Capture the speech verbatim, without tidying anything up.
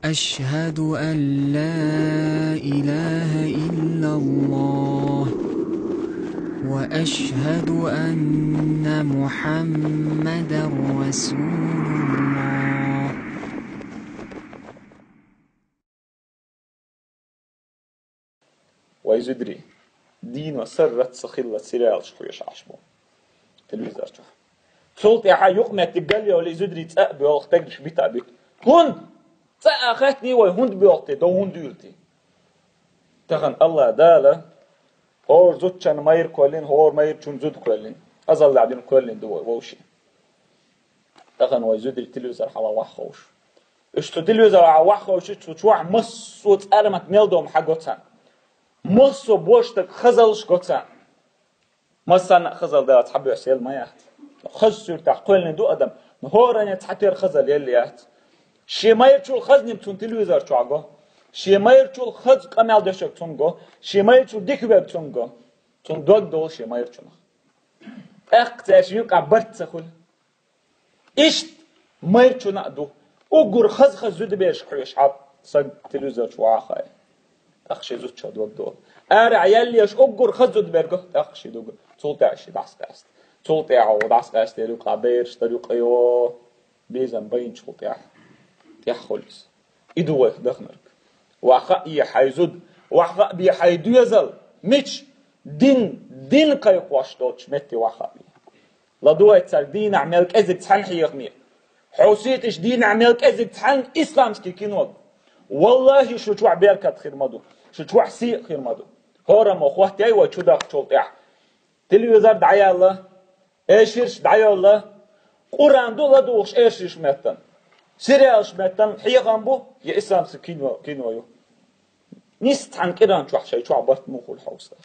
أشهد أن لا إله إلا الله وأشهد أن محمدا رسول الله. Вай зударий, дийнахьа саррат ца хилла сериалаш хьоьжуш Ӏаш бу телевизор чу. Цул тӀаьхьа юкъаметтиг галъйолий, зударий цӀа а боьлху, тегаш бита а бита. ХӀунда? ЦӀа а хеттаний вай, хӀунда боьлху те, дов хӀунда дуьйлу те? Тахана Аллах Дала хӀора зудчун майра кхоьллина, хӀора майрачун зуда кхоьллина, азаллехь дина кхоьллина ду вай вовшийн. Тахана вай зударий телевизор хьалха вахховш. Уьш цу телевизор хьалха вахховш, цу чохь массо а цӀармат мел дом хьаго царна. Массо а божтаг хазаллаш го царна. Массарна а хазалла дац, хьан бехсел ма яц. Хаза суьртахь кхоьллина ду адам, но хӀоранна цхьатера хазалла елла яц. Шен майрачул хазаниг цунна телевизор чохь го. Шен майрачул хаза къамел дешаг цунна го. Шен майрачул дика верг цунна го. Цунна дог долу шен майрачунах. ТӀаккха цаьршинна юкъахь барт ца хуьлу. Иштта майрачунна а ду. Уггар хаза-хаза зудабераш хьоьжуш Ӏа, сан телевизор чу вахахь. ТӀаккха шен зудчо дог долу. Арахь яьллера уггар хаза зудаберг, тӀаккха шен дог. Цул тӀаьхьа шен дӀасакъаьста. Цул тӀаьхьа дӀасакъаьста юкъахь бераш тара юкъа йо. Безам байначул тӀаьхьа. ТӀехь хуьлу иза. И ду вайх дахнарг. Ваха а бе хьайн зуда, ваха а бе хьайн доьзал, мича? Дин, дин кхайкхош долчу метте ваха а бе. ЛадогӀийта цаьрга дийнахь мел кӀезиг цхьаьна хьехаме. Хьовсийта уьш дийнахь мел кӀезиг цхьаьна исламский кино. Валлахи, шу чохь беркат хир ма ду, шу чохь сий а хир ма ду. ХӀораммо хӀоттаяй вай чу дахчул тӀаьхьа. Телевизор дӀаяьлла, эшарш дӀайолла, Къуръан ду ладугӀуш эшарш меттан. Сериалаш меттан хьехам бу, я исламский кино, кино ю. Нийса цхьана кӀиран чохь шайн чохь барт муха хуьлу хьовса.